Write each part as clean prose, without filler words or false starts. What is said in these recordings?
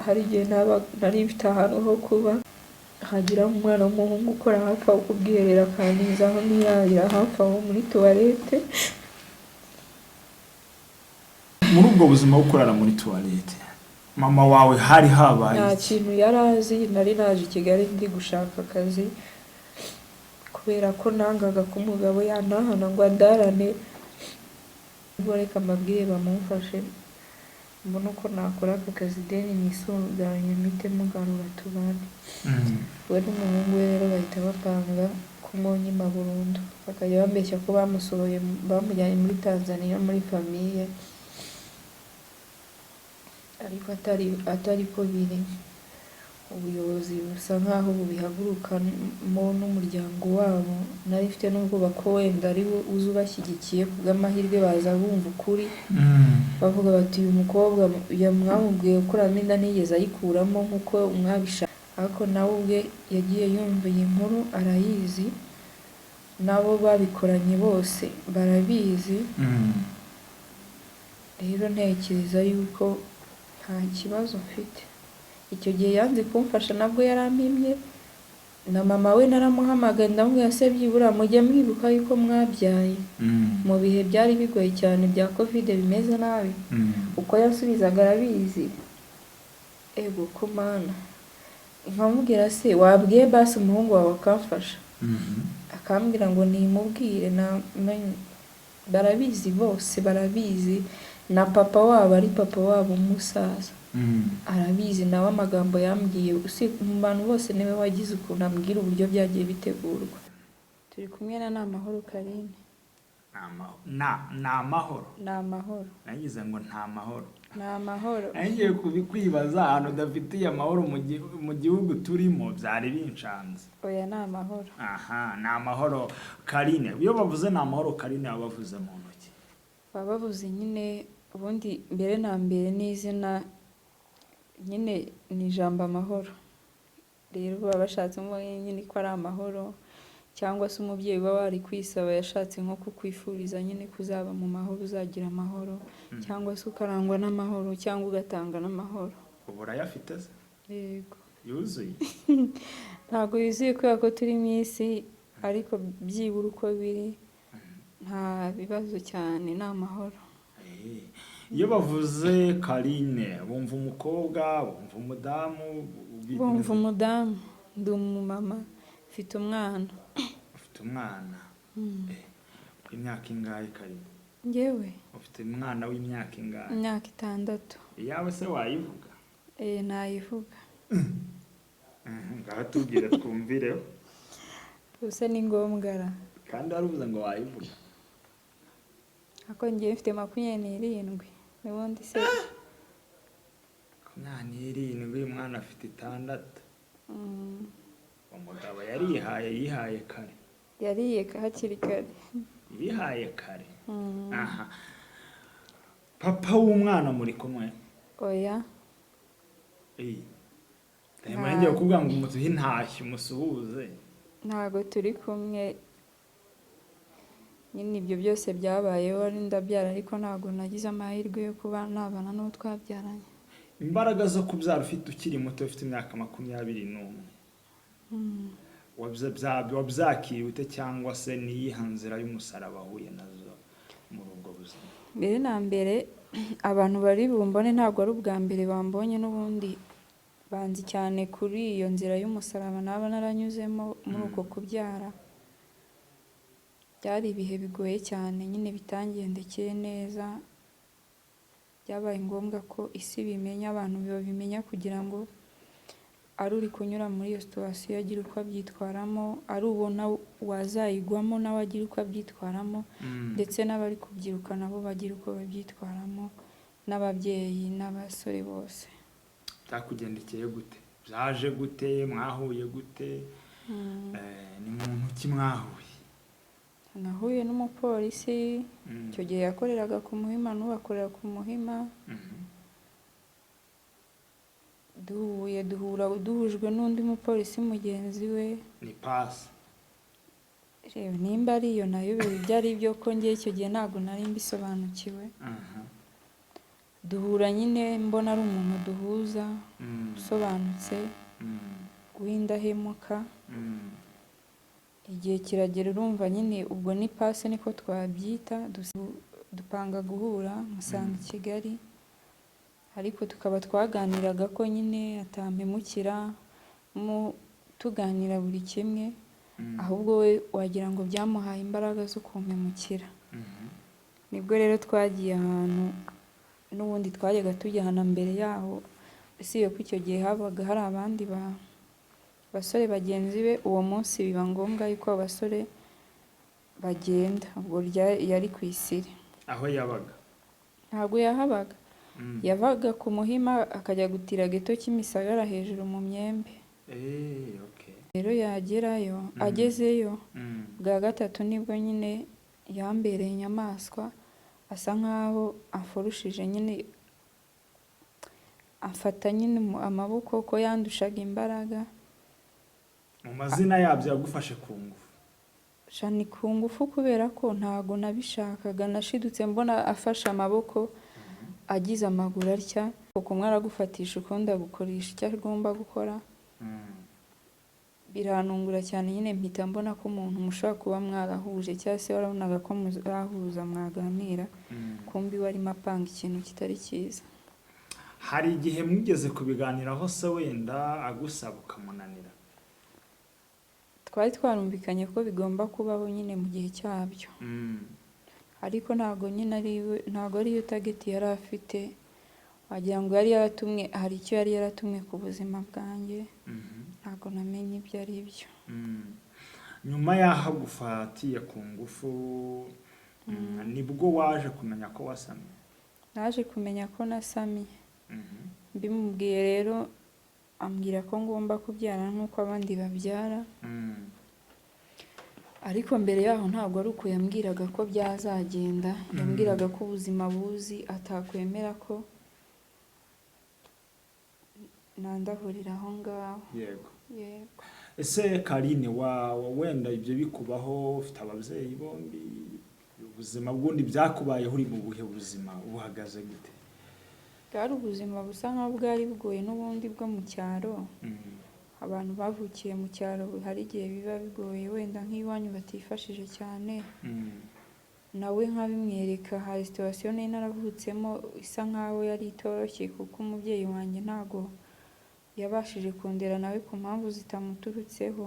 Hari igihe nari mfite ahantu ho kuba, hagira umwana w'umuhungu ukora hafi aho ku bwiherero akantiza aho nirarira hafi aho muri toilette. Muri ubwo buzima bwo kurara muri toilette, mama wawe hari habaye Nta iki? kintu yari azi. Nari naje i Kigali ndi gushaka akazi, kubera ko nangaga ko umugabo yantahana ngo andarane. Ubwo reka mbabwire bamumfashe mbone uko nakora aka kazi, then nisuganye mpite mugarura tubane. We n'umuhungu we rero bahita bapanga kumunyima burundu, bakajya bambeshya ko bamusohoye, bamujyanye muri Tanzania muri famille, ariko atari ko biri. Ubuyobozi busa nkaho bubihagurukamo n'umuryango wabo. Nari mfite n'ubwoba ko wenda ari we uza ubashyigikiye, ku bw'amahirwe baza bumva ukuri, bavuga bati: "Uyu mukobwa mwamubwiye gukuramo inda ntiyigeze ayikuramo nk'uko mwabishaka." Ariko nawe ubwe yagiye yumva iyi nkuru, arayizi, nabo babikoranye bose barabizi. Rero ntekereza yuko nta kibazo mfite. Icyo gihe yanze kumfasha, nabwo yarampimye. Na mama we naramuhamagaye, ndamubwira: "Se byibura mujye mwibuka yuko mwabyaye mu bihe byari bigoye cyane bya Covid bimeze nabi?" Uko yasubizaga arabizi. Ego ko Mana! Nkamubwira: "Se wabwiye basi umuhungu wawe akamfasha?" Akambwira ngo nimubwire. Barabizi bose, barabizi, na papa wabo, ari papa wabo umusaza, arabizi nawe. Amagambo yambwiye, mu bantu bose niwe wagize ukuntu ambwira uburyo byagiye bitegurwa. Turi kumwe na Namahoro Karine. Ni amahoro? Ni amahoro. Nagize ngo nta mahoro. Ni amahoro. Ngiye kwibaza ahantu udafitiye amahoro mu gihugu turimo, byari binshanze. Oya, ni amahoro. Aha, ni amahoro Karine. Iyo bavuze ni amahoro Karine, baba bavuze mu ntoki? Baba bavuze nyine, ubundi mbere na mbere ni izina nyine, ni ijambo amahoro. Rero baba bashatsemo nyine ko ari amahoro, cyangwa se umubyeyi uba wari kwisaba yashatse nko kukwifuriza nyine kuzaba mu mahoro, uzagira amahoro, cyangwa se ukarangwa n'amahoro, cyangwa ugatanga n'amahoro. Ubu urayafite se? Yego. Yuzuye? Ntabwo yuzuye kubera ko turi mu isi, ariko byibura uko biri nta bibazo cyane, ni amahoro. Iyo bavuze Karine bumva umukobwa, bumva umudamu? Bumva umudamu. Ndi umumama, mfite umwana. Ufite umwana imyaka ingahe, Karine? Ngewe? Ufite umwana w'imyaka ingahe? Imyaka 6. Iyawe se wayivuga? Eh, nayivuga. Ngaho tubwire twumvireho. Ubuse ni ngombwa ra? Kandi wari ngo wayivuga. Ariko ngewe mfite 27 n'ubundi se. 27, umwana afite 6. Umugabo yarihaye, yihaye kare. Yariye hakiri kare. Yihaye kare. Aha, papa w'umwana muri kumwe? Oya. Ngiye kuvuga ngo umutuhe intashyo, umusuhuze. Ntabwo turi kumwe nyine. Ibyo byose byabayeho ari ndabyara, ariko ntabwo nagize amahirwe yo kuba nabana n'uwo twabyaranye. Imbaraga zo kubyara ufite ukiri muto, ufite imyaka 21, wabyakiriye ute, cyangwa se niyihe nzira y'umusaraba wahuye nazo muri ubwo buzima? Mbere na mbere, abantu bari bumbone, ntabwo ari ubwa mbere bambonye n'ubundi, banzi cyane kuri iyo nzira y'umusaraba naba naranyuzemo muri uko kubyara. Byari ibihe bigoye cyane nyine, bitangendekeye neza. Byabaye ngombwa ko isi ibimenya, abantu babimenya, kugira ngo ari uri kunyura muri iyo situation agire uko abyitwaramo, ari ubona wazayigwamo nawe agire uko abyitwaramo, ndetse n'abari kubyiruka nabo bagira uko babyitwaramo, n'ababyeyi n'abasore bose. Byakugendekeye gute? Byaje gute? Mwahuye gute? Ni muntu ki mwahuye? Nahuye n'umupolisi. Icyo gihe yakoreraga ku Muhima, n'ubu akorera ku Muhima. Duhuye, duhura duhujwe n'undi mupolisi mugenzi we. Ni pasi? Reba nimba ari iyo, nayobewe ibyo ari byo, ko ngewe icyo gihe ntabwo nari mbisobanukiwe. Duhura nyine mbona ari umuntu duhuza. usobanutse, w'indahemuka. Igihe kiragera, urumva nyine ubwo ni passe niko twabyita, dupanga guhura, musanga i Kigali, ariko tukaba twaganiraga ko nyine atampemukira, tuganira buri kimwe, ahubwo we wagira ngo byamuhaye imbaraga zo kumpemukira. Nibwo rero twagiye ahantu n'ubundi twajyaga tujyana mbere yaho, usibye ko icyo gihe habaga hari abandi basore bagenzi be. Uwo munsi biba ngombwa yuko abo basore bagenda, ubwo yari ku Isiri. Aho yabaga? Ntabwo yahabaga. Yavaga ku Muhima akajya gutira geto Kimisagara hejuru mu myembe. Rero yagerayo, agezeyo bwa gatatu nibwo nyine yambereye inyamaswa, asa nkaho amfurushije nyine, amfata nyine amaboko ko yandushaga imbaraga. Mu mazina yabyo yagufashe ku ngufu? Sha, ni ku ngufu, kubera ko ntago nabishakaga. Nashidutse mbona afashe amaboko, agize amaguru atya, kumwe aragufatisha ukundi agukoresha icyo agomba gukora. Birantungura cyane nyine, mpita mbona ko umuntu mushobora kuba mwarahuje, cyangwa se warabonaga ko murahuza mwaganira, kumbi we arimo apanga ikintu kitari cyiza. Hari igihe mwigeze kubiganiraho se, wenda agusaba ukamunanira? Twari twarumvikanye ko bigomba kubaho nyine mu gihe cyabyo, ariko ntabwo nyine ari we, ntabwo ariyo target yari afite. Wagira ngo yari yaratumwe, hari icyo yari yaratumwe ku buzima bwanjye. Ntabwo namenye ibyo ari byo. Nyuma y'aho agufatiye ku ngufu, nibwo waje kumenya ko wasamye? Naje kumenya ko nasamye. Mbimubwiye rero, ambwira ko ngomba kubyara nk'uko abandi babyara. Ariko mbere yaho ntabwo ari uko yambwiraga ko byazagenda. Yambwiraga ko ubuzima buzi, atakwemera ko nandahurira aho ngaho. Yego. Ese Karine, wa wenda ibyo bikubaho ufite ababyeyi bombi, ubuzima bw'undi byakubayeho uri mu buhe buzima, buhagaze gute? Bwari ubuzima busa nkaho bwari bugoye n'ubundi bwo mu cyaro. Abantu bavukiye mu cyaro hari igihe biba bigoye, wenda nk'iwanyu batifashije cyane. Nawe nkabimwereka, hari situation nari naravutsemo isa nkaho yari itoroshye, kuko umubyeyi wanjye ntago yabashije kundera nawe ku mpamvu zitamuturutseho.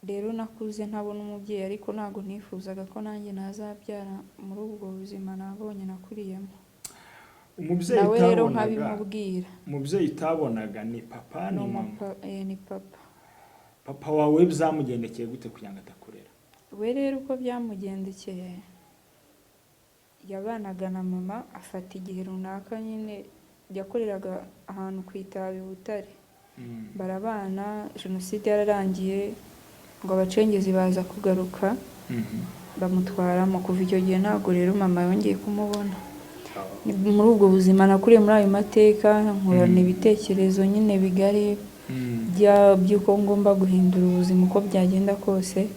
Rero nakuze ntabona umubyeyi, ariko ntabwo nifuzaga ko nanjye nazabyara muri ubwo buzima nabonye nakuriyemo. Umubyeyi Nawe rero utabonaga, nkabimubwira. umubyeyi utabonaga ni papa, ni Ni mama? Ni papa. Papa wawe byamugendekeye gute kugira ngo atakurera? We rero uko byamugendekeye, yabanaga na mama, afata igihe runaka nyine, yakoreraga ahantu ku Itabi i Butare. Barabana, jenoside yararangiye ngo abacengezi baza kugaruka, bamutwaramo. Kuva icyo gihe ntabwo rero mama yongeye kumubona. Ni muri ubwo buzima nakuriye, muri ayo mateka, nkurana ibitekerezo nyine bigari by'uko ngomba guhindura ubuzima uko byagenda kose.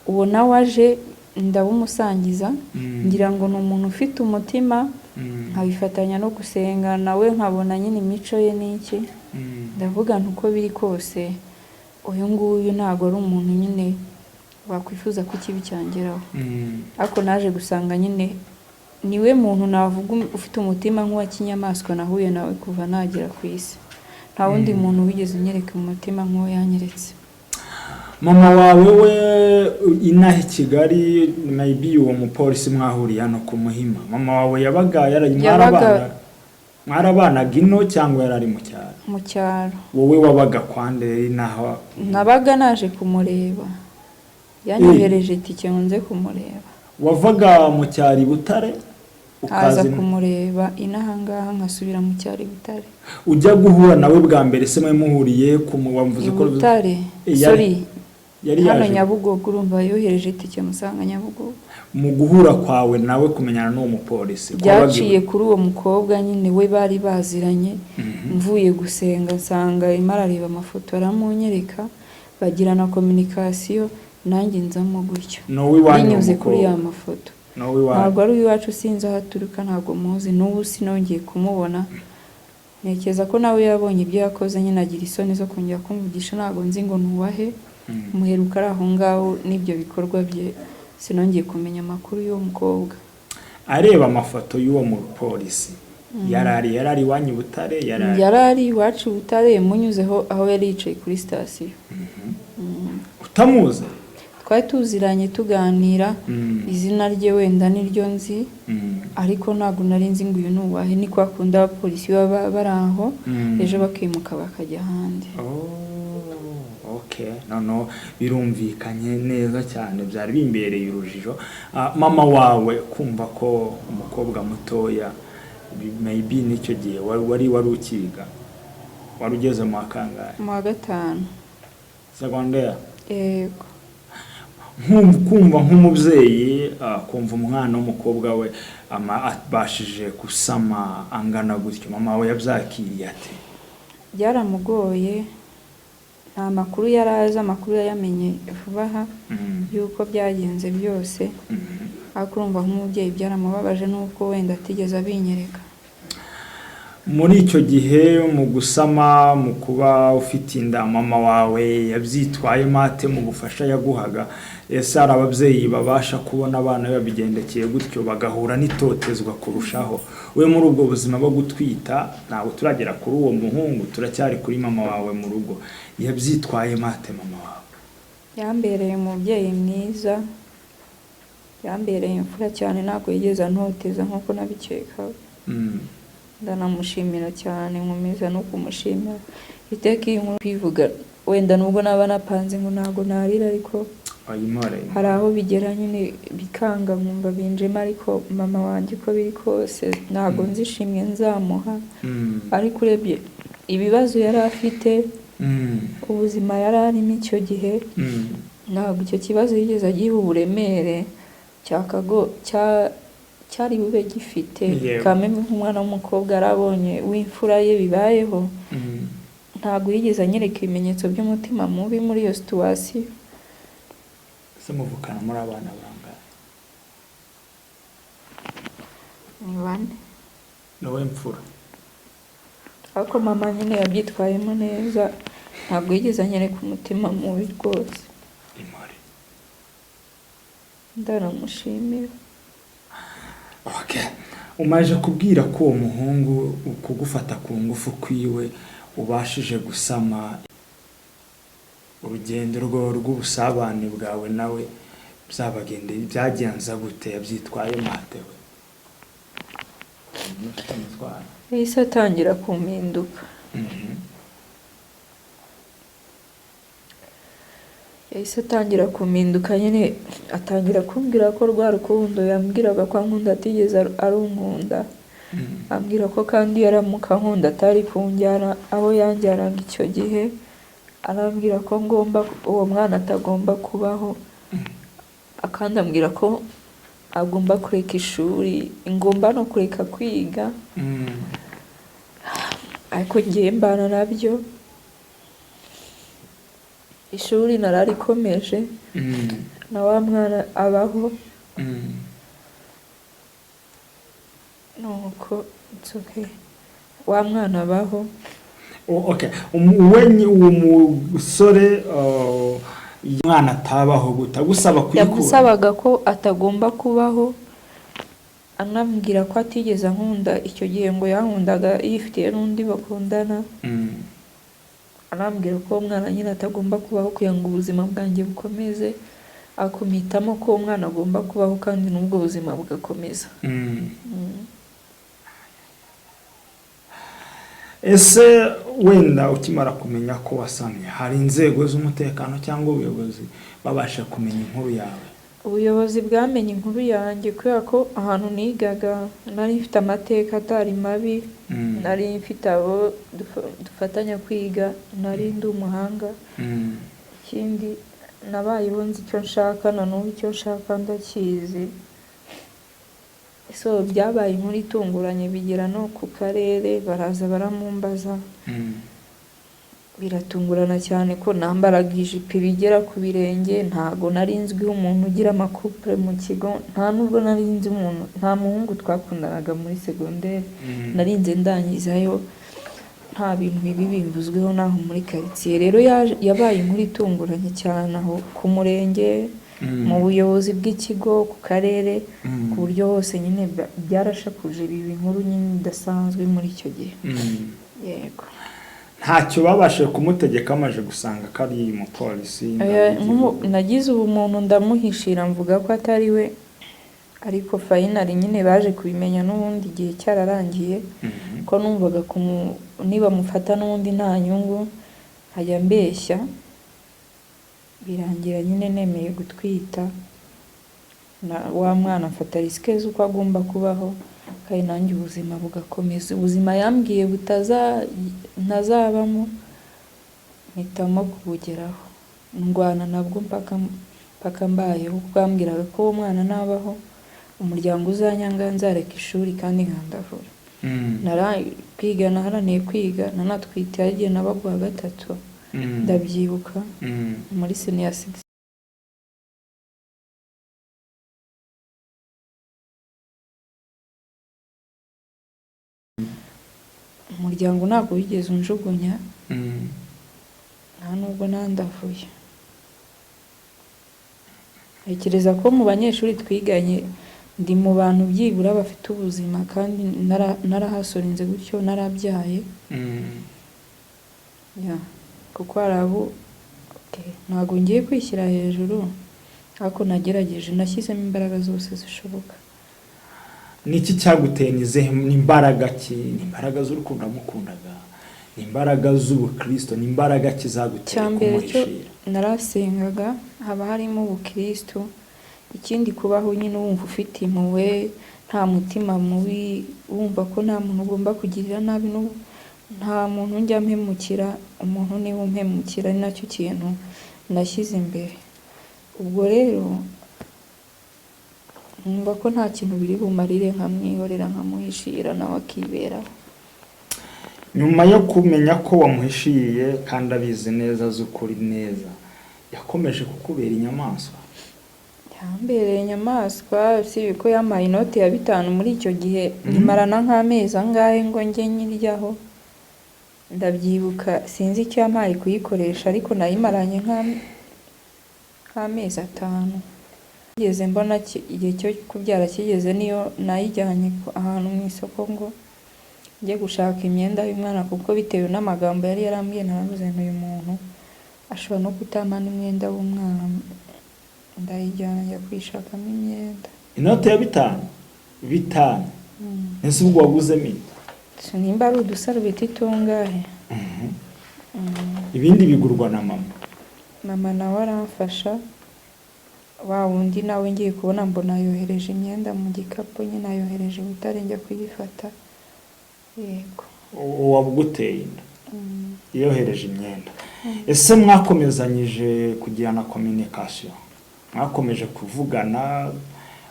Uwo nawe aje ndabumusangiza, ngira ngo ni umuntu ufite umutima, nkabifatanya no gusenga, nawe nkabona nyine imico ye n'iki. Ndavuga nti uko biri kose uyu nguyu ntabwo ari umuntu nyine wakwifuza ko ikibi cyangeraho. Ariko naje gusanga nyine niwe muntu navuga ufite umutima nk'uwa kinyamaswa nahuye nawe kuva nagera ku isi. Nta wundi muntu wigeze unyereka umutima nk'uwo yanyeretse. Mama wawe we inaha i Kigali, maybe uwo mupolisi mwahuriye hano ku Muhima, mama wawe yabaga mwarabanaga ino cyangwa yari ari mu cyaro? Mu cyaro. Wowe wabaga kwande inaha? Nabaga naje kumureba, yanyohereje itike ngo nze kumureba. Wavaga mu cyaro i Butare nkaza ukaza kumureba inaha ngaha, nkasubira mu cyaro i Butare. Ujya guhura nawe bwa mbere se, mwe muhuriye ku wavuze I ko Butare. Yari Sorry, yari hano yaje Nyabugogo. Urumva yohereje itike musanga Nyabugogo. Mu guhura kwawe nawe, kumenyana n'uwo mupolisi kwabaga Byaciye kuri uwo mukobwa nyine we bari baziranye. Mvuye gusenga nsanga arimo arareba amafoto, aramunyereka, bagirana communication, nanjye nzamo gutyo. Ni uw'iwanyu uwo Binyuze kuri mukobwa? ya mafoto. Ni uw'iwanyu? Ntabwo ari uw'iwacu, sinzi aho aturuka, ntabwo muzi, n'ubu sinongeye kumubona. Ntekereza ko nawe yabonye ibyo yakoze nyine agira isoni zo kongera kumvugisha, ntabwo nzi ngo nuwahe. Muheruka ari aho ngaho n'ibyo bikorwa bye, sinongeye kumenya amakuru y'uwo mukobwa. Areba amafoto y'uwo mupolisi, yarari iwanyu i Butare, yarari? Yari ari iwacu i Butare, munyuzeho aho yari yicaye kuri sitasiyo. Utamuzi? Twari tuziranye, tuganira. Izina rye wenda niryo nzi, ariko ntabwo nari nzi ngo uyu ni uwahe. Ni kwa kundi abapolisi baba bari aho, ejo bakimuka bakajya ahandi. Oh, okay. Noneho birumvikanye neza cyane, byari bimbereye urujijo. Mama wawe kumva ko umukobwa mutoya, maybe n'icyo gihe wari ukiga, wari ugeze mu wa kangahe? Mu wa gatanu. Secondaire? Yego. Kumva nk'umubyeyi, kumva umwana w'umukobwa we abashije gusama angana gutyo, mama we yabyakiriye ate? Byaramugoye, nta makuru yari azi. Amakuru yayamenye vuba aha y'uko byagenze byose. Ariko urumva nk'umubyeyi byaramubabaje, n'ubwo wenda atigeze abinyereka. Muri icyo gihe, mu gusama, mu kuba ufite inda, mama wawe yabyitwayemo ate mu bufasha yaguhaga? Ese hari ababyeyi babasha kubona abana babigendekeye gutyo bagahura n'itotezwa kurushaho? We muri ubwo buzima bwo gutwita, ntabwo turagera kuri uwo muhungu, turacyari kuri mama wawe mu rugo, yabyitwayemo ate mama wawe? Yambereye umubyeyi mwiza, yambereye imfura cyane, ntabwo yigeze antoteza nk'uko nabikekaga. Ndanamushimira cyane, nkomeza no kumushimira iteka. Iyi nkuru kwivuga, wenda nubwo naba napanze ngo ntabwo narira, ariko Ayimore. hari aho bigera nyine bikanga, nkumva binjemo. Ariko mama wanjye, uko biri kose, ntabwo nzi ishimwe nzamuha. Ariko urebye ibibazo yari afite, ubuzima yari arimo icyo gihe, ntabwo icyo kibazo yigeze agiha uburemere cyari bube gifite. Kameme nk'umwana w'umukobwa yarabonye w'imfura ye bibayeho, ntabwo yigeze anyereka ibimenyetso by'umutima mubi muri iyo situation. Ese muvukana muri abana bangahe? Ni bane. Ni wowe mfura? Ariko mama nyine yabyitwayemo neza, ntabwo yigeze anyereka umutima mubi rwose. Imore. Ndanamushimira. Okay. Umaze kubwira ko uwo muhungu kugufata ku ngufu kwiwe ubashije gusama, urugendo rwo rw'ubusabane bwawe nawe byabagende byagenza gute? Yabyitwaye mate we? Ufite umutwaro. Yahise atangira kumpinduka. Yahise atangira kumpinduka nyine, atangira kumbwira ko rwa rukundo yambwiraga ko ankunda atigeze arunkunda. Ambwira ko kandi yaramuka ankunda atari kunjyana aho yanjyanaga icyo gihe. Arambwira ko ngomba, uwo mwana atagomba kubaho, akandi ambwira ko agomba kureka ishuri, ngomba no kureka kwiga. Ariko ngiye mbana nabyo, ishuri nararikomeje, na wa mwana abaho. Nuko it's okay, wa mwana abaho. Okay. We uwo musore, umwana atabaho gute? Agusaba kuyikura? Yamusabaga ko atagomba kubaho, anambwira ko atigeze ankunda icyo gihe, ngo yankundaga yifitiye n'undi bakundana. Anambwira ko uwo mwana nyine atagomba kubaho kugira ngo ubuzima bwanjye bukomeze, akumpitamo ko uwo mwana agomba kubaho kandi n'ubwo buzima bugakomeza. Ese wenda ukimara kumenya ko wasamye, hari inzego z'umutekano cyangwa ubuyobozi babasha kumenya inkuru yawe? Ubuyobozi bwamenye inkuru yanjye kubera ko ahantu nigaga nari mfite amateka atari mabi. Nari mfite abo dufatanya kwiga, nari ndi umuhanga. Ikindi, nabayeho nzi icyo nshaka, na n'ubu icyo nshaka ndakizi. So byabaye inkuru itunguranye, bigera no ku karere, baraza baramumbaza. Biratungurana cyane ko nambaraga ijipo ibigera ku birenge, ntago nari nzwiho umuntu ugira amakupure mu kigo, nta nubwo nari nzi umuntu, nta muhungu twakundanaga muri segonderi. Narinze ndangizayo. nta bintu bibi bimvuzweho n'aho muri karitsiye. Rero yabaye inkuru itunguranye cyane aho ku murenge, mu buyobozi bw'ikigo, ku karere, ku buryo hose nyine byarashakuje, biba inkuru nyine idasanzwe muri icyo gihe. Yego. Ntacyo babashije kumutegeka amaze gusanga ko ari umupolisi? Nagize ubumuntu ndamuhishira, mvuga ko atari we, ariko finally nyine baje kubimenya n'ubundi igihe cyararangiye, ko numvaga nibamufata n'ubundi nta nyungu, nkajya mbeshya, birangira nyine nemeye gutwita wa mwana, mfata risque z'uko agomba kubaho, kandi nanjye ubuzima bugakomeza. Ubuzima yambwiye ntazabamo, mpitamo kubugeraho, ndwana nabwo mpaka mpaka mbayeho, kuko yambwiraga ko uwo mwana nabaho umuryango uzanyanga, nzareka ishuri kandi nkandavura. Kwiga naharaniye kwiga nanatwite, hari igihe nabaga uwa gatatu, ndabyibuka, muri senior six. Umuryango ntabwo wigeze unjugunya, nta nubwo nandavuye. Ntekereza ko mu banyeshuri twiganye ndi mu bantu byibura bafite ubuzima, kandi narahasorinze gutyo narabyaye. Kuko hari abo, ntabwo ngiye kwishyira hejuru, ariko nagerageje, nashyizemo imbaraga zose zishoboka. Niki cyaguteye? Ni izihe? Ni imbaraga ki? Ni imbaraga z'urukundo wamukundaga? Ni imbaraga z'ubukristo? Ni imbaraga ki zaguteye Icya mbere cyo kumuhishira? narasengaga, haba harimo ubukristo. Ikindi, kubaho nyine wumva ufite impuhwe, nta mutima mubi, wumva ko nta muntu ugomba kugirira nabi, nta muntu njya mpemukira, umuntu niwe umpemukira, ari nacyo kintu nashyize imbere. Ubwo rero nkumva ko nta kintu biri bumarire, nkamwihorera, nkamuhishira, nawe akiberaho. Nyuma yo kumenya ko wamuhishiriye kandi abizi neza, z'ukuri neza, yakomeje kukubera inyamaswa? Yambereye inyamaswa, usibye ko yampaye inoti ya 5 muri icyo gihe, nyimarana nk'amezi angahe ngo njye nyiryaho. Ndabyibuka, sinzi icyo yampaye kuyikoresha, ariko nayimaranye nk'amezi 5. Ngeze mbona igihe cyo kubyara kigeze, niyo nayijyanye ahantu mu isoko ngo njye gushaka imyenda y'umwana, kuko bitewe n'amagambo yari yarambwiye naravuze nti uyu muntu ashobora no kutampa n'umwenda w'umwana, ndayijyana njya kuyishakamo imyenda. Inote ya 5 5? Ese ubwo waguzemo iki? So, nimba ari udusarubeti tungahe. Ibindi bigurwa na mama? Mama nawe aramfasha, wa wundi nawe ngiye kubona mbona yohereje imyenda mu gikapu nyine, ayohereje i Butare njya kuyifata. Yego. Uwaguteye inda yohereje imyenda. Ese mwakomezanyije kugirana communication? Mwakomeje kuvugana,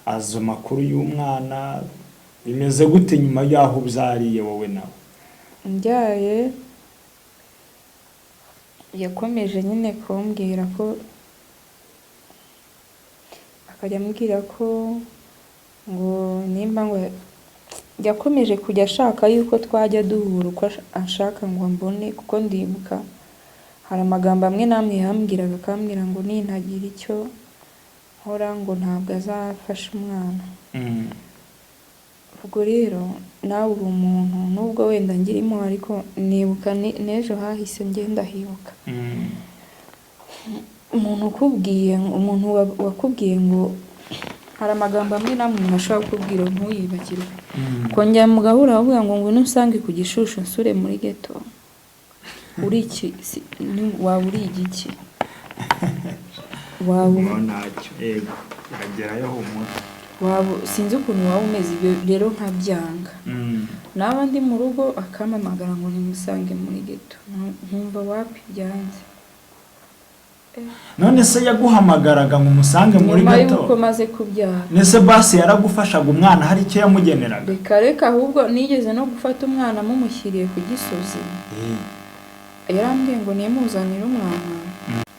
azi amakuru y'umwana? Bimeze gute nyuma y'aho ubyariye wowe nawe? Mbyaye yakomeje nyine kumbwira ko, akajya ambwira ko ngo nimba ngo yakomeje kujya ashaka yuko twajya duhura uko ashaka ngo mbone, kuko ndibuka hari amagambo amwe n'amwe yambwiraga, akambwira ngo nintagira icyo nkora ngo ntabwo azafasha umwana. Ubwo rero nawe uri umuntu, nubwo wenda ngirimo, ariko nibuka n'ejo hahise ngenda hibuka. Umuntu ukubwiye, umuntu wakubwiye ngo hari amagambo amwe n'amwe umuntu ashobora kukubwira ntuyibagirwe. Kongera mugahura bavuga ngo ngwino unsange ku Gishushu nsure muri ghetto. Uri iki? Waba uri igiki? Waba Ngo ntacyo, yego, yagerayo humura. Waba, sinzi ukuntu waba umeze, ibyo rero nkabyanga. Naba ndi mu rugo akampamagara ngo nimusange muri ghetto, nkumva wapi, byanze. None se yaguhamagaraga ngo umusange muri Nyuma ghetto? y'uko maze kubyara. Nese basi yaragufashaga, umwana hari icyo yamugeneraga? Reka reka, ahubwo nigeze no gufata umwana mumushyiriye ku Gisozi. Yarambwiye ngo nimuzanire umwana,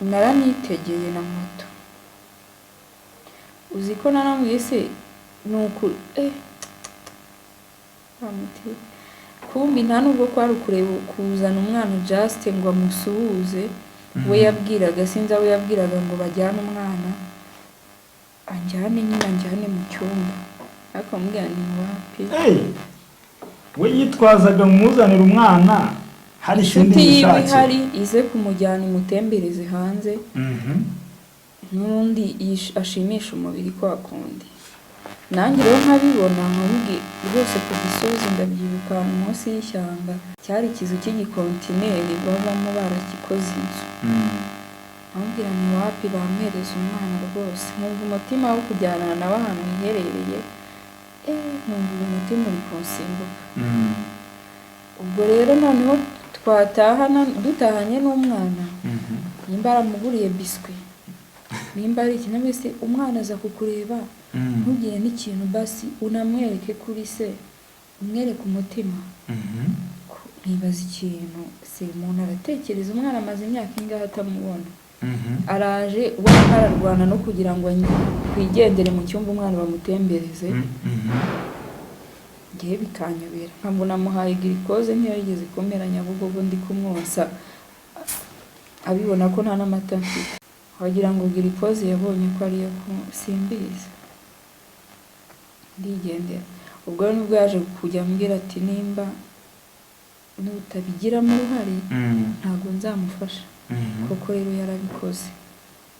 naranitegeye na moto. Uzi ko naramubwiye se ni uku wa muti Kumbi nta nubwo kwari ukureba kuzana umwana just ngo amusuhuze. We yabwiraga, sinzi abo yabwiraga, ngo bajyane umwana, anjyane nyine, anjyane mu cyumba, ariko mubwira ni wapi. Hey! We yitwazaga muzanira umwana, hari ikindi Inshuti yiwe yishakiye. ihari, ize kumujyana imutembereze hanze, n'undi ashimisha umubiri kwa kundi. Nanjye rero nkabibona, nkamubwi rwose ku Gisozi, ndabyibuka, ahantu munsi y'ishyamba, cyari ikizu cy'igikontineri babamo baragikoze inzu. Nkamubwira ni wapi, bampereza umwana rwose, nkumva umutima wo kujyana nawe ahantu hiherereye, nkumva uyu mutima uri kunsimbuka. Ubwo rero noneho twatahana, dutahanye n'umwana, nimba aramuguriye biswi, nimba ari ikintu, wese umwana aza kukureba, ntugire n'ikintu basi unamwereke kuri se, umwereke umutima. Nkibaza ikintu se umuntu aratekereza, umwana amaze imyaka ingahe atamubona, araje we ararwana no kugira ngo twigendere mu cyumba umwana bamutembereze, ngewe bikanyobera, nkabona amuhaye glucose nkiyo yigeze kumera Nyabugogo ndi kumwonsa, abibona ko nta n'amata mfite, wagira ngo glucose yabonye ko ariyo simbizi. Ndigendera. Ubwo rero nibwo yaje kujya ambwira ati nimba nutabigiramo uruhare ntabwo nzamufasha. Koko rero yarabikoze,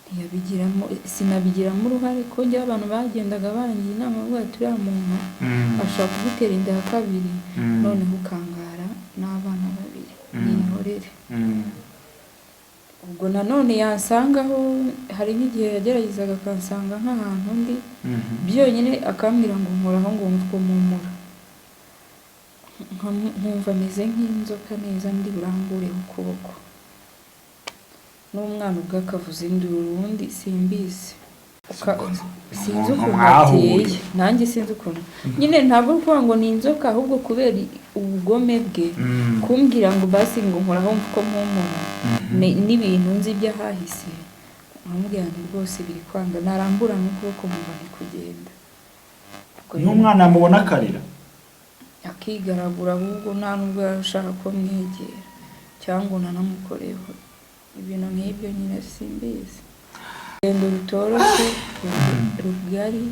ntiyabigiramo, sinabigiramo uruhare, ko njyewe abantu bagendaga bangira inama bavuga ati uriya muntu ashobora kugutera inda ya kabiri, noneho ukangara n'abana babiri, nihorere. Ubwo nanone yansangaho, hari nk'igihe yageragezaga akansanga nk'ahantu ndi, byonyine akambwira ngo nkoraho ngo wumve uko mpumura. Nkumva ameze nk'inzoka neza, ndi burambureho ukuboko, n'umwana ubwo akavuza induru, ubundi simbizi. Sinzi Umuntu ukuntu mwahuye. ateye, nanjye sinzi ukuntu nyine, ntabwo ari ukuvuga ngo ni inzoka, ahubwo kubera ubugome bwe, kumbwira ngo basi ngo nkoraho wumve uko mpumura, n'ibintu nzi by'ahahise, nkamubwira nti rwose biri kwanga, narambura n'ukuboko nkumva ntikugenda. Ubwo rero N'umwana yamubona akarira. Akigaragura, ahubwo nta nubwo yaba ashaka ko mwegera cyangwa unanamukoreho ibintu nk'ibyo nyine, simbizi. Urugendo rutoroshye, rugari,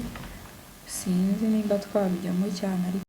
sinzi nimba twabijyamo cyane ariko.